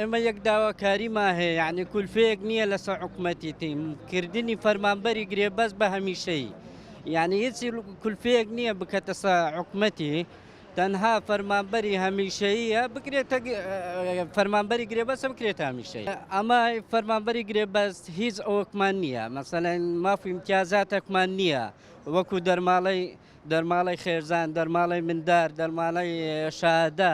ئێمە یەک داواکاریمان هەیە یعنی کولفەیەک نییە لەسەر حکومەتی تیم کردنی فەرمانبەری گرێبەست بە هەمیشەیی یعنی هیچ کولفەیەک نییە بکەتە سەر حکومەتی تەنها فەرمانبەری هەمیشەییە بکرێتە فەرمانبەری گرێبەستە بکرێتە هەمیشەیی ئەمە فەرمانبەری گرێبەست هیچ ئەوەکمان نییە مەسەلەن ماف و ئیمتیازاتێکمان نییە وەکو دەرماڵەی دەرماڵەی خێزان دەرماڵەی مندار دەرماڵەی شادە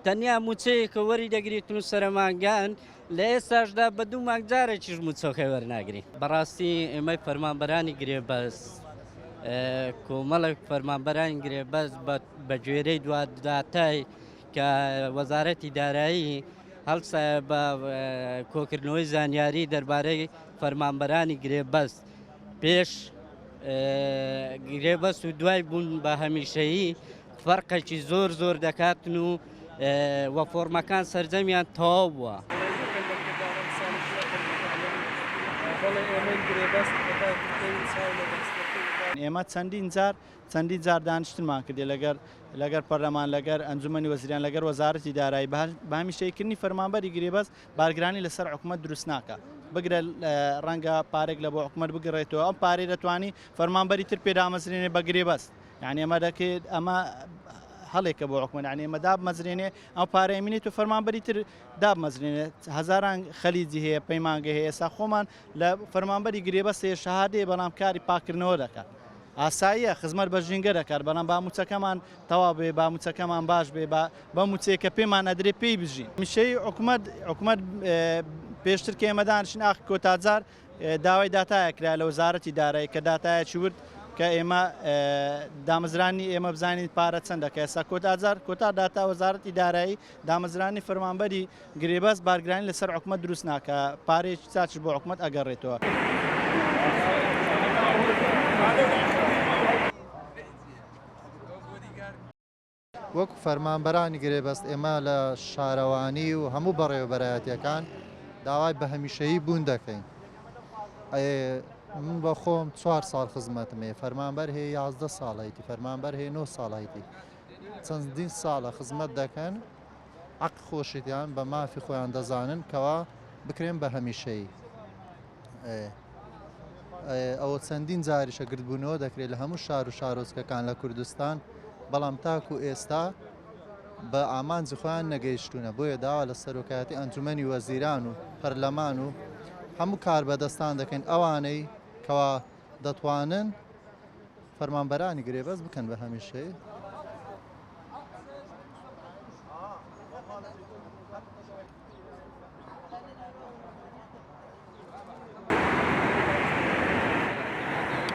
تەنیا موچەیەکە وەری دەگریتن و سەرەمانگان لە ئێستاشدا بە دوو مانگ جارێکیش موچەکەی وەرناگرین. بەڕاستی ئێمەی فەرمانبەرانی گرێبەست کۆمەڵێک فەرمانبەرانی گرێبەست بە گوێرەی دوا داتای کە وەزارەتی دارایی هەڵسایە بە کۆکردنەوەی زانیاری دەربارەی فەرمانبەرانی گرێبەست پێش گرێبەست و دوای بوون بە هەمیشەیی فەرقێکی زۆر زۆر دەکاتن و و فۆرمەکان سەرجەمیان تەواو بووە. ئێمە چەندین جار چەندین جار دانیشتنمان کردی لەگەر لەگەر پەرلەمان لەگەر ئەنجومەنی وەزیران لەگەر وەزارەتی دارایی بە هەمیشەییکردنی فەرمانبەری گرێبەست بارگرانی لەسەر حکومەت دروست ناکا بگرە ڕەنگە پارێک لە بۆ حکومەت بگڕێتەوە ئەم پارەی دەتوانی فەرمانبەری تر پێدامەزرێنێ بە گرێبەست یعنی ئەمە دەکرێت ئەمە هەڵێکە بۆ حکومەت یعنی ئەمە دابمەزرێنێ ئەو پارەی منێت و فەرمانبەری تر دابمەزرێنێت هەزاران خەلیجی هەیە پەیمانگە هەیە ئێستا خۆمان لە فەرمانبەری گرێبەست هەیە شەهادەیە بەڵام کاری پاکردنەوە دەکات ئاساییە خزمەت بە ژینگە دەکات بەڵام با موچەکەمان تەواو بێ با موچەکەمان باش بێ با بە موچەیە کە پێمان ئەدرێ پێی بژین میشەی حکومەت حکومەت پێشتر کە ئێمە دانیشتین ئاخ کۆتاجار داوای داتایە کرا لە وەزارەتی دارایی کە داتایەکی ورد کە ئێمە دامەزرانی ئێمە بزانین پارە چەندە کە ئێستا کۆتاجار کۆتا داتا وەزارەتی دارایی دامەزرانی فەرمانبەری گرێبەست بارگرانی لەسەر حکومەت دروست ناکە پارەیەکی چاچش بۆ حکومەت ئەگەڕێتەوە. وەکو فەرمانبەرانی گرێبەست ئێمە لە شارەوانی و هەموو بەڕێوەبەرایەتیەکان داوای بە هەمیشەیی بوون دەکەین. من بە خۆم چوار ساڵ خزمەتم هەیە فەرمانبەر هەیە 11 ساڵ هەیتی فەرمانبەر هەیە 9 ساڵ هەیتی چەندین ساڵە خزمەت دەکەن عەق خۆشیان بە مافی خۆیان دەزانن کەوا بکرێن بە هەمیشەیی. ئەوە چەندین جاریشە گردبوونەوە دەکرێت لە هەموو شار و شارۆچکەکان لە کوردستان، بەڵام تاکو ئێستا بە ئامانجی خۆیان نەگەیشتوونە، بۆیە داوا لە سەرۆکایەتی ئەنجومەنی وەزیران و پەرلەمان و هەموو کاربەدەستان دەکەین ئەوانەی کەوا دەتوانن فەرمانبەرانی گرێبەست بکەن بە هەمیشەیی.